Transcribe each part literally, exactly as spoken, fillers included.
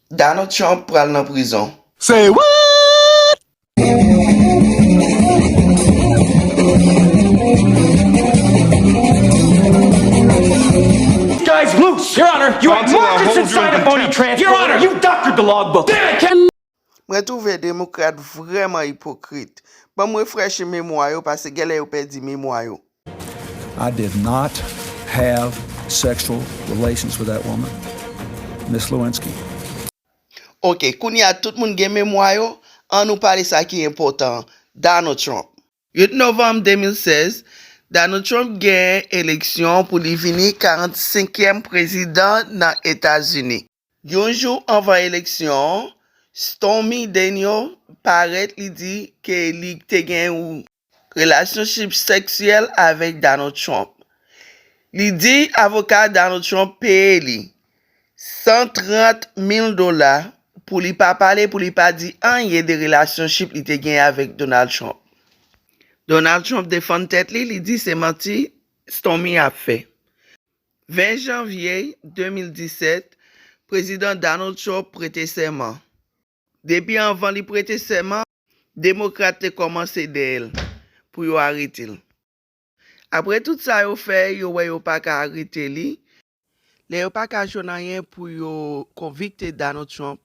Donald Trump pral nan prizon. Say what? Guys, loose! Your Honor, you had Counsel, I markers hold you in inside a bony contempt. transfer. Your Honor, you doctored the logbook. Damn it, Kevin! Mwen twouve demokrat vrèman ipokrit. Ban m refreshi memwa yo paske genlè yo pèdi memwa yo. I did not have sexual relations with that woman, Miss Lewinsky. Ok, kounye a tout moun gen memwa yo, ann nou pale sa ki enpòtan an, Donald Trump. Uit novanm de mil sèz, Donald Trump genyen eleksyon pou li vini karannsenkyèm prezidan nan Etazini. Yon jou anvan eleksyon an, Stormy Daniel parèt li di ke li te gen yon relasyonship seksyèl avèk Donald Trump. Li di avoka Donald Trump peye li san trant mil dola pou li pa pale, pou li pa di anyen de relasyonship li te gen avèk Donald Trump. Donald Trump defann tèt li, li di se manti Stormy ap fè. Ven janvye de mil disèt, Prezidan Donald Trump prete sèman. Depi anvan li prete sèman, Demokrat te kòmanse dèyè l pou yo arete l. Apre tout sa yo fè, yo wè yo pa ka arete li. Lè yo pa ka jwenn anyen pou yo konvikte Donald Trump,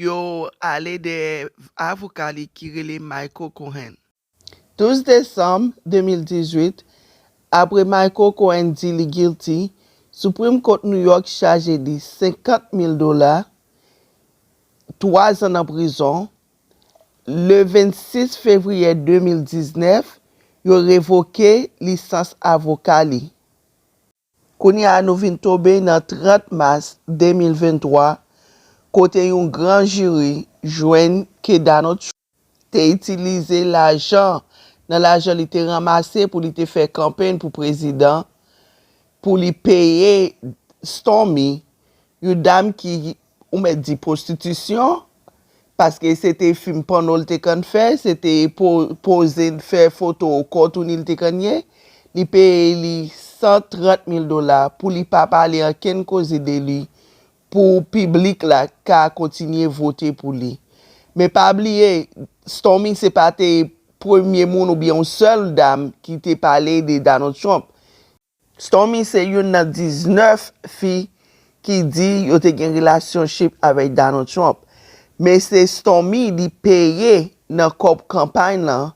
yo ale dèyè avoka li ki rele Michael Cohen. Douz desanm de mil dizuit, apre Michael Cohen di li guilty, Supreme Court New York chaje li senkant mil dola, twa zan nan prizon. Le vennsis fevriye de mil diznèf, yo revoke lisans avoka li. Kounye a nou vin tonbe nan trant mas de mil venntwa, kote yon gran jiri jwenn ke Donald Trump te itilize lajan nan lajan li te ranmase pou li te fè kanpenn pou prezidan, pou li peye Stormy, yon dam ki, ou mèt di pwostitisyon, paske se te fim pòno l te konn fè, se te po, poze l fè foto kò touni l te konn ye, li peye li san trant mil dola pou li pa pale ankenn koze de li, pou piblik la ka kontinye vote pou li. Men pa bliye, Stormy se pa te premye moun oubyen yon sèl dam ki te pale de Donald Trump. Stormy se youn nan diznèf fi ki di yo te gen relasyonship avèk Donald Trump. Men se Stormy li peye nan kòb kanpay lan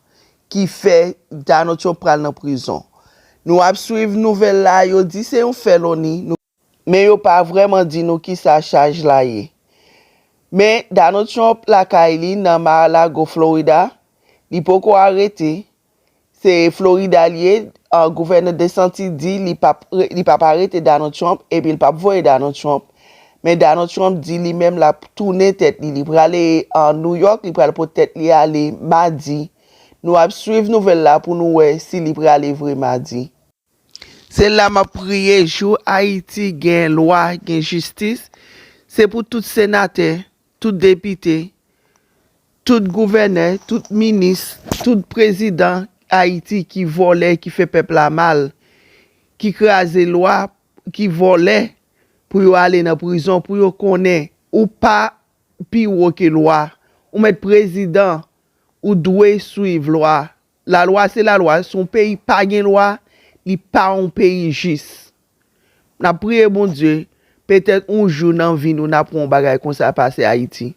ki fè Donald Trump pral nan prizon. Nou ap swiv nouvèl la, yo di se yon felony, nou, men yo pa vrèman di nou kisa chaj la ye. Men Donald Trump lakay li nan Mar-a-Lago, Florida, li poko arete. Se Florida l ye, an, Gouvènè DeSantis di li p ap, li p ap arete Donald Trump epi l p ap voye Donald Trump. Men Donald Trump di li menm l ap tounen tèt li. Li prale an New York, li pral pot tèt li ale madi. Nou ap swiv nouvèl la pou nou wè si li prale vre madi. Se la m ap priye jou Ayiti gen lwa, gen jistis. Se pou tout senatè, tout depite, tout gouvènè, tout minis, tout prezidan Ayiti ki vòlè, ki fè pèp la mal, ki kraze lwa, ki vòlè, pou yo ale nan prizon, pou yo konnen ou pa pi wo ke lwa. Ou mèt prezidan, ou dwe swiv lwa. Lalwa se lalwa. Si yon peyi pa gen lwa, li pa yon peyi jis. N ap priye Bondye, petèt yon jou nan vi nou, n ap wè yon bagay konsa pase Ayiti.